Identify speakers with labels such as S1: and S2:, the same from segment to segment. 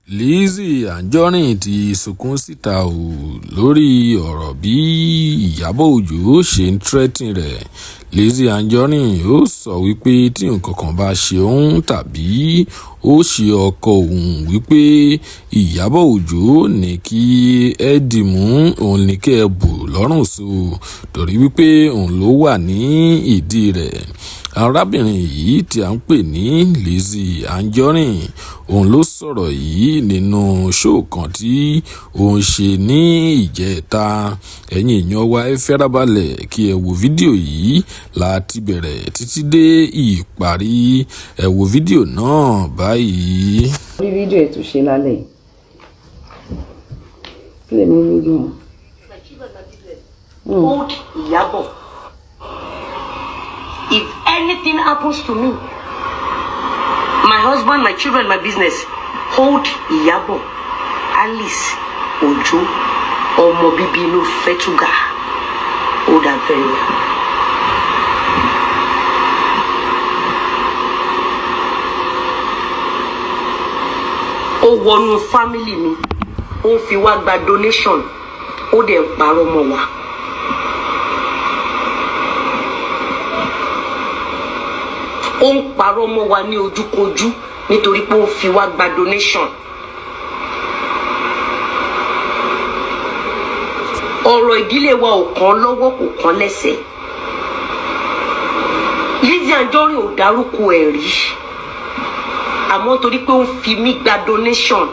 S1: Lizzy Anjorin ti sunkún síta o lórí ọ̀rọ̀ bí Ìyábọ̀ Ọjọ́ ṣe ń threaten rẹ̀. Lizzy Anjorin ò sọ wípé tí nǹkan bá ṣe òun tàbí ó ṣe ọkọ òun wípé Ìyábọ̀ Ọjọ́ ní kí ẹ dìímú, òun ní kí ẹ bù lọ́rùn sọ torí wípé òun ló wà ní ìdí rẹ̀. Arábìnrin yìí tí à ń pè ní Lizzy Anjorin, òun ló sọ̀rọ̀ yìí nínú show kan tí ó ń ṣe ní ìjẹta. Ẹ̀yin èèyàn wa, ẹ farabalẹ̀ kí ẹ wo fídíò yìí láti bẹ̀rẹ̀ títí dé ìparí. Ẹ wo fídíò náà báyìí.
S2: Orí fídíò ètò ṣe lálẹ́ yìí kí lèmi ní gan.
S3: Hold Iyabo. If anything happens to me, my husband, my children, my business, hold Iyabo, Alice Ojo, ọmọ bíbí inú Fẹ́túgà. Hold her very well. Ó wọnú family mi, ó ń fi wá gba donation, ó dẹ̀ ń parọ́ mọ́ wa. Ó ń parọ́ mọ́ wa ní ojúkojú nítorí pé ó fi wá gba donation. Ọ̀rọ̀ ìdílé wa ò kàn lọ́wọ́, kò kàn lẹ́sẹ̀. Lizzy Anjorin ò dárúkọ ẹ̀ rí, àmọ́ torí pé ó ń fi mí gba donation,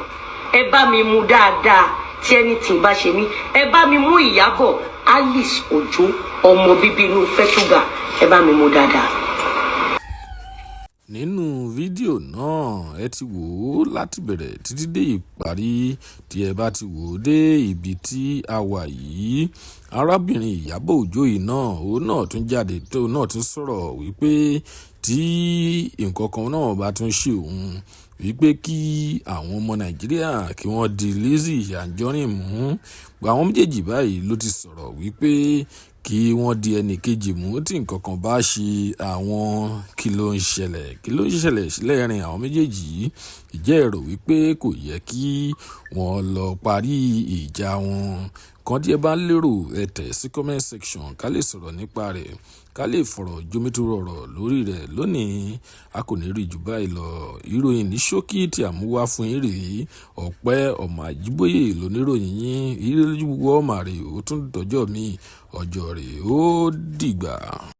S3: ẹ bá mi mú dáadáa. Tí anything bá ṣe mí, ẹ bá mi mú Ìyábọ̀ Alice Òjó, ọmọ bíbí inú Fẹ́túgà, ẹ bá mi mú dáadáa.
S1: Nínú fídíò náà, ẹ ti wò ó láti bẹ̀rẹ̀ títí dé ìparí. Tí ẹ bá ti wò ó dé ibi tí a wà yìí, arábìnrin Ìyábọ̀ Ọjọ́ yìí náà, òun náà tún jáde, tóun náà tún sọ̀rọ̀ wípé tí nǹkan kan náà bá tún ṣe òun, wípé kí àwọn ọmọ Nàìjíríà kí wọ́n di Lizzy Anjorin mú. Àwọn méjèèjì báyìí ló ti sọ̀rọ̀ wípé kí wọ́n di ẹnì kejì mú tí nǹkan kan bá ṣe àwọn. Kí ló ń ṣẹlẹ̀? Kí ló ń ṣẹlẹ̀ lẹ́rìn àwọn méjèèjì yìí? Ìjẹ́ èrò wípé kò yẹ kí wọ́n lọ parí ìjà wọn kan. Tí ẹ bá lérò, ẹ tẹ̀ sí comment section ká lè sọ̀rọ̀ nípa rẹ̀, ká lè fọ̀rọ̀ jomitoro ọ̀rọ̀ lórí rẹ̀ lónìí. A kò ní rí jù báyìí lọ. Ìròyìn ní ṣókí tí a mú wá fún yín rèé. Ọpẹ́ ọmọ Àjíbóyè lóníròyìn yín. Ire lójú gbogbo ọmọ rè. Ó tún dọjọ́ mi, ọjọ́ rè, ó dìgbà.